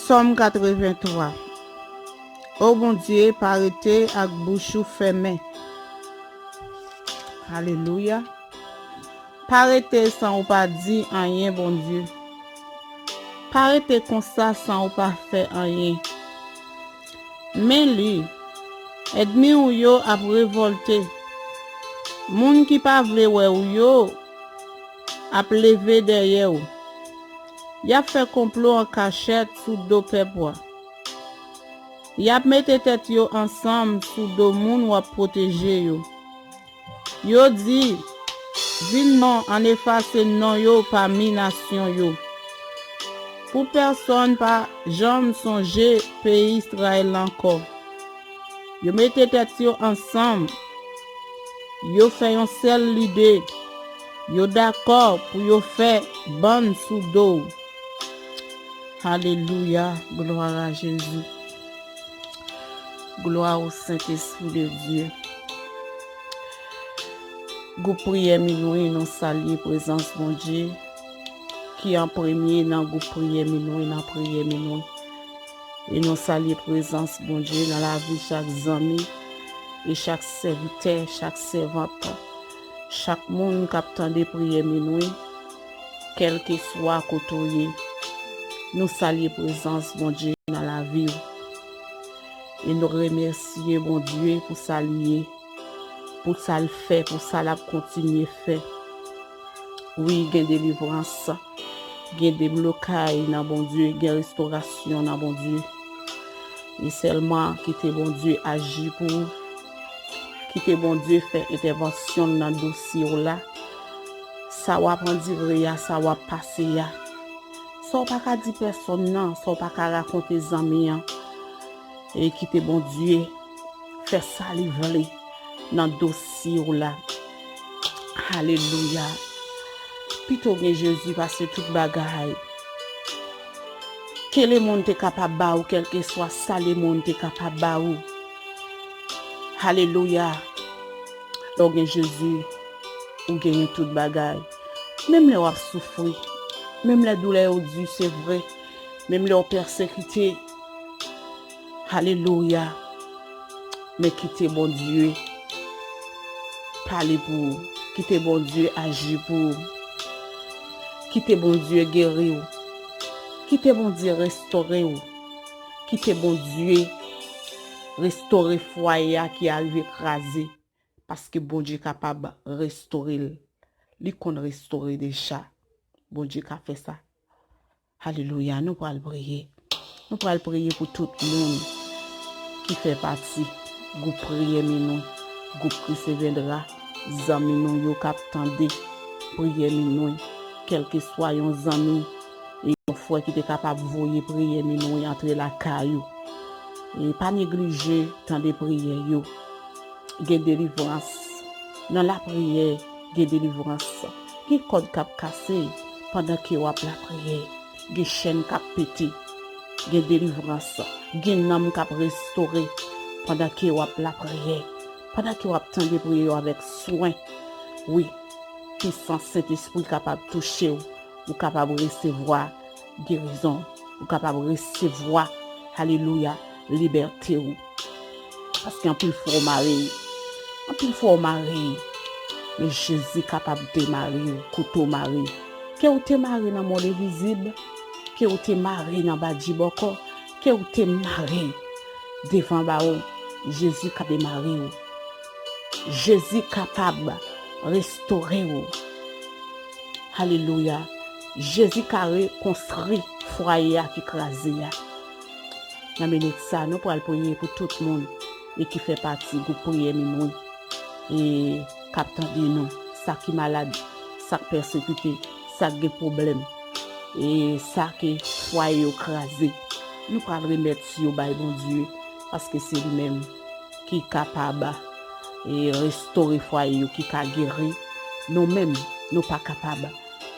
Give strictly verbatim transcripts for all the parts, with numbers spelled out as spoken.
Sòm katrevenntwa. O Bondye, pa rete ak bouch ou fèmen. Alelouya. Pa rete san ou pa di anyen, Bondye. Pa rete konsa san ou pa fè anyen. Men li, ènmi w yo ap revòlte. Moun ki pa vle wè w yo ap leve dèyè w. Y ap fè konplo an kachèt sou do pèp ou a. Y ap mete tèt yo ansanm sou do moun w ap pwoteje yo. Yo di, "Vin non, ann efase non yo pami nasyon yo." Pou pèsonn pa janm sonje peyi Izrayèl ankò. Yo mete tèt yo ansanm. Yo fè yon sèl lide. Yo dakò pou yo fè bann sou do w. Alelouya, glwa a Jezi. Glwa o Sentespri de Dye. Gwoup priyè minwi, nou salye prezans Bondye ki an premye nan gwoup priyè minwi, nan priyè minwi. E nou salye prezans Bondye nan lavi chak zanmi e chak sèvitè, chak sèvant, chak moun k ap tande priyè minwi, kèlkeswa kote w ye. Nou salye prezans Bondye nan lavi w. E nou remèsye Bondye pou sa l ye, pou sa l fè, pou sa l ap kontinye fè. Wi, gen delivrans, gen deblokay nan Bondye, gen restorasyon nan Bondye. E sèlman kite Bondye aji pou ou. Kite Bondye fè entèvansyon l nan dosye w la. Sa w ap andire a, sa w ap pase a. Sa w pa ka di pèsonn nan, sa w pa ka rakonte zanmi an. E kite Bondye fè sa li vle nan dosye w la. Alelouya. Pito gen Jezi pase tout bagay. Ke lemonn te kapab ba ou, kèlkeswa sa lemonn te kapab ba ou. Alelouya. Lè w gen Jezi, ou genyen tout bagay. Menm lè w ap soufri, menm lè doulè yo di, se vre, menm lè w pèsekite, alelouya. Men kite Bondye pale pou ou. Kite Bondye aji pou ou. Kite Bondye geri w. Kite Bondye restore w. Kite Bondye restore fwaye a ki arive kraze. Paske Bondye kapab restore l. Li konn restore deja. Bondye ka fè sa. Alelouya, nou pral priye. Nou pral priye pou tout moun ki fè pati gwoup priyè minwi, gwoup Kris Evendra, zanmi nou yo k ap tande priyè minwi, kèlkeswa yon zanmi e yon frè ki te kapab voye priyè minwi antre lakay ou. E pa neglije tande priyè yo. Gen delivrans. Nan lapriyè, gen delivrans. Gen kòd k ap kase pandan ke w ap lapriyè. Gen chèn k ap pete. Gen delivrans. Gen nanm k ap restore pandan ke w ap lapriyè. Pandan ke w ap tande priyè yo avèk swen. Wi, pisans Sentespri kapab touche w. Ou kapab resevwa gerizon. Ou kapab resevwa, alelouya, libète w. Paske anpil fwa w mare. Anpil fwa w mare. Men Jezi kapab demare w, kote w mare. Ke w te mare nan mond envizib, ke w te mare nan badjibòkò, ke w te mare devan bawon, Jezi ka demare w. Jezi kapab restore w. Alelouya. Jezi ka rekonstwi fwaye a ki kraze a. Nan minit sa, nou pral priye pou tout moun e ki fè pati gwoup priyè minwi e k ap tande nou. Sa ki malad, sa k pèsekite, sa k gen pwoblèm, e sa ke fwaye yo kraze. Nou pral remèt yo bay Bondye, paske se li menm ki kapab e restore fwaye yo, ki ka geri. Nou menm, nou pa kapab,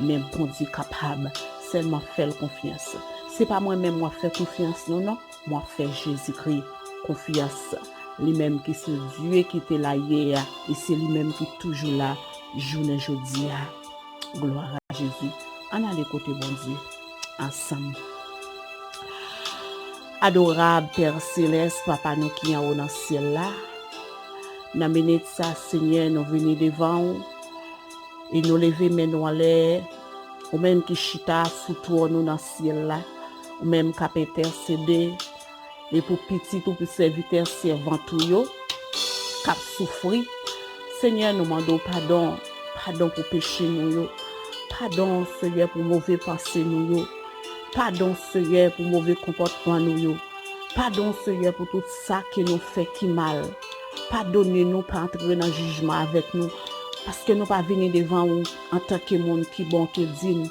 men Bondye kapab. Sèlman fè l konfyans. Se pa mwen menm w ap fè konfyans, non, non. M ap fè Jezikri konfyans. Li menm ki se Dye ki te la yè a, e se li menm ki toujou la jounen jodi a. Glwa a Jezi. Ann ale kote Bondye ansanm. Adorab Pè Selès, Papa nou ki anwo nan syèl la, nan minit sa, Senyè, nou vini devan w e nou leve men nou anlè, ou menm ki chita sou twòn ou nan syèl la, ou menm k ap entèsede e pou pitit ou, pou sèvitè, sèvant ou yo k ap soufri. Senyè, nou mande w padon, padon pou peche nou yo, padon, Senyè, pou move panse nou yo, padon, Senyè, pou move konpòtman nou yo. Padon, Senyè, pou tout sa ke nou fè ki mal. Padone nou, pa antre nan jijman avèk nou, paske nou pa vini devan ou antanke moun ki bon, ke dign,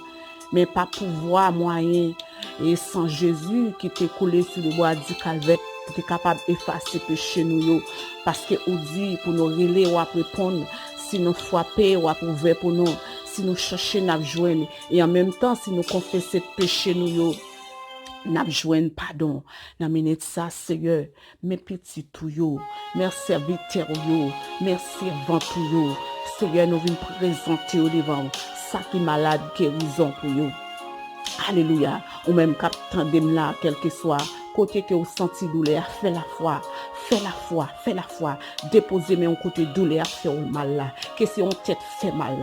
men pa pouvwa, mwayen e san Jezi ki te koule sou lebwa di Kalvè, pou te kapab efase peche nou yo, paske ou di pou nou rele, w ap reponn, si nou frape, w ap ouvè pou nou, si nou chèche, n ap jwenn, e an menm tan, si nou konfese peche nou yo, n ap jwenn padon. Nan minit sa, Seyè, men pitit ou yo, men sèvitè ou yo, men sèvant ou yo, Seyè, nou vin prezante yo devan w, sa ki malad, gerizon pou yo. Alelouya. Ou menm k ap tande m la, kèlkeswa kote ke w santi doulè a, fè lafwa, fè lafwa, fè lafwa. Depoze men w kote doulè ap fè w mal la. Ke se yon tèt fè mal,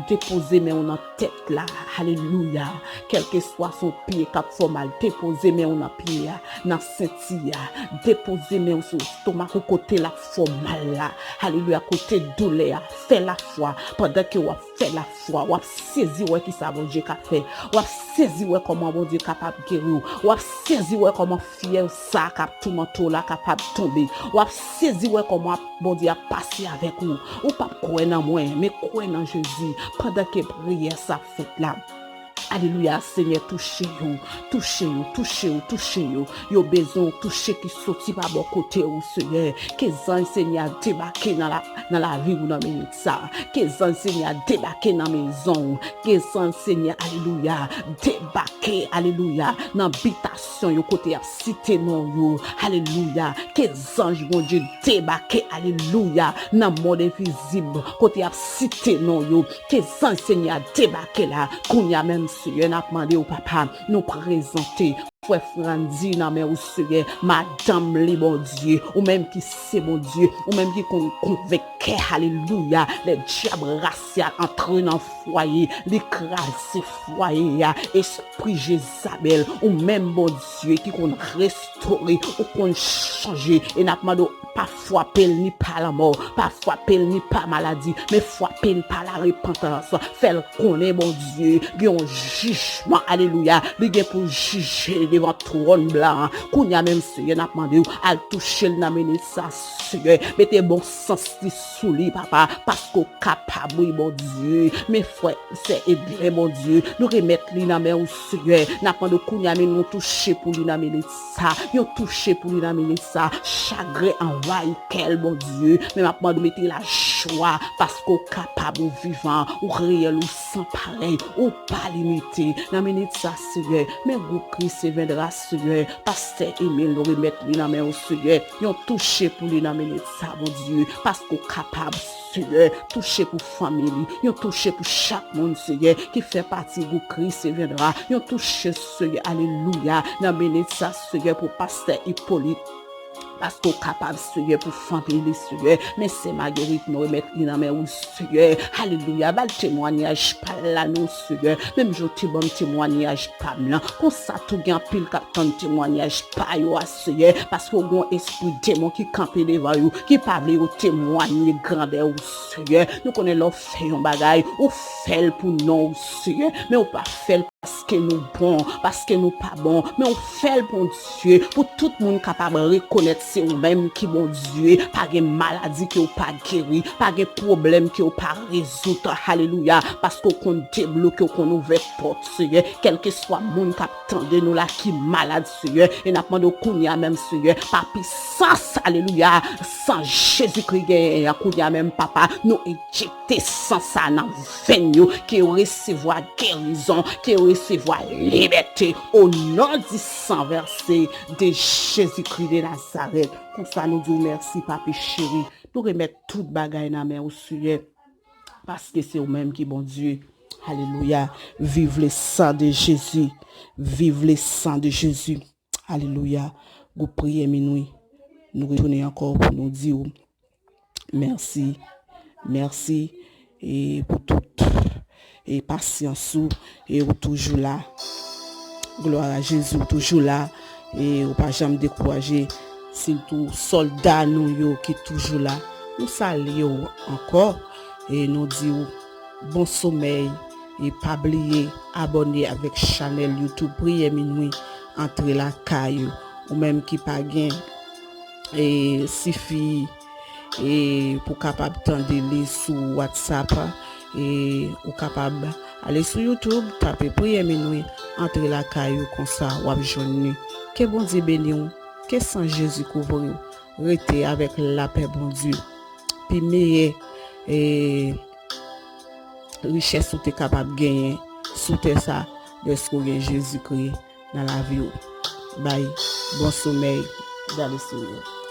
depoze men w nan tèt la. Alelouya. Kèlkeswa se yon pye k ap fè w mal, depoze men w nan pye a, nan senti a. Depoze men w sou estomak ou kote l ap fè w mal la. Alelouya. Kote doulè a, fè lafwa. Pandan ke w ap fè lafwa, w ap sezi wè kisa Bondye ka fè. W ap sezi wè kòman Bondye kapab geri w. W ap sezi wè kòman fyèv sa k ap toumante w la kapab tonbe. W ap sezi wè kòman Bondye ap pase avèk ou. Ou p ap kwè nan mwen, men kwè nan Jezi pandan ke priyè sa ap fèt la. Alelouya, Senyè, touche yo, touche yo, touche yo, touche yo. Yo bezwen w touche ki soti pa bò kote ou, Senyè. Ke zanj Senyè a debake nan la, nan lavi ou nan minit sa. Ke zanj Senyè a debake nan mezon ou. Ke zanj Senyè, alelouya, debake, alelouya, nan bitasyon yo kote y ap site non yo. Alelouya. Ke zanj Bondye debake, alelouya, nan mond envizib kote y ap site non yo. Ke zanj Senyè a debake la. Kounye a menm, Senyè, n ap mande w, Papa, nou prezante frè Frandy nan men ou, Senyè, madanm li, Bondye, ou menm ki se Bondye, ou menm ki konn konvenk kè, alelouya, lè dyab rasyal antre nan fwaye, li kraze fwaye a, espri Jezabèl, ou menm, Bondye, ki konn restore, ou konn chanje, e n ap mande w, pa frape l ni pa lanmò, pa frape l ni pa maladi, men frape l pa larepantans. Fè l konnen, Bondye, gen yon jijman, alelouya, li gen pou jije devan twòn blan an. Kounye a menm, Seyè, n ap mande w, al touche l nan minit sa, Seyè. Mete bon sans li sou li, Papa, paske w kapab, wi, Bondye. Men frè, sè Edlen, Bondye, nou remèt li nan men w, Seyè. N ap mande w kounye a menm yon touche pou li nan minit sa, yon touche pou li nan minit sa. Chagren anvayi kè l, Bondye. Men m ap mande w mete lajwa, paske w kapab, ou vivan, ou reyèl, ou san parèy, ou pa limite. Nan minit sa, Seyè, men group Christ Viendra, Seyè, pastè Emile, nou remèt li nan men w, Seyè. Yon touche pou li nan minit sa, Bondye, paske w kapab, Seyè, touche pou fanmi li, yon touche pou chak moun, Seyè, ki fè pati group Christ Viendra, yon touche, Seyè, alelouya, nan minit sa, Seyè, pou pastè Hyppolite, paske w kapab, Seyè, pou fanmi li, Seyè. Men sè Marguerite, nou remèt li nan men ou, Seyè. Alelouya, ba l temwayaj pa l la, non, Seyè. Menm jan w te ban m temwayaj pa m lan, konsa tou gen anpil k ap tann temwayaj pa yo a, Seyè, paske w gen yon espri demon ki kanpe devan yo, ki pa vle yo temwaye grandè ou, Seyè. Nou konnen lè w fè yon bagay, ou fè l pou non ou, Seyè, men ou pa fè l paske nou bon, paske nou pa bon, men ou fè l, Bondye, pou tout moun kapab rekonèt se ou menm ki Bondye. Pa gen maladi ke w pa geri, pa gen pwoblèm ke w pa rezoud. Alelouya, paske w konn debloke, w konn ouvè pòt, Seyè. Kèlkeswa moun k ap tande nou la ki malad, Seyè, e n ap mande w kounye a menm, Seyè, pa pisans, alelouya, san Jezikri genyen an, kounye a menm, Papa, nou enjekte san sa nan venn yo, ke yo resevwa gerizon, ke yo resevwa libète, o non di san vèse de Jezikri de Nazarèt. Konsa nou di w mèsi, Papi cheri. Nou remèt tout bagay nan men w, Seyè, paske se ou menm ki Bondye. Alelouya. Vive le sang de Jésus. Vive le sang de Jésus. Alelouya. gwoup Priyè Minwi. Nou retounen ankò pou nou di w mèsi, mèsi, e pou tout, e pasyans ou, e ou toujou la. Glwa a Jezi, ou toujou la, e ou pa janm dekouraje. Sitou sòlda nou yo ki toujou la, nou salye w ankò, e nou di w bon somèy, e pa bliye abòne avèk chanèl YouTube Priyè Minwi, antre lakay ou. Ou menm ki pa gen, e sifi, e pou kapab tande li sou WhatsApp, e ou kapab ale sou YouTube, tape Priyè Minwi, antre lakay ou, konsa w ap jwenn li. Ke Bondye beni w, ke san Jezi kouvri w, rete avèk lapè Bondye. Pi meyè, e richès ou te kapab genyen sou tè sa, dèske w gen Jezikri nan lavi w. Bay bon somèy, gade souri.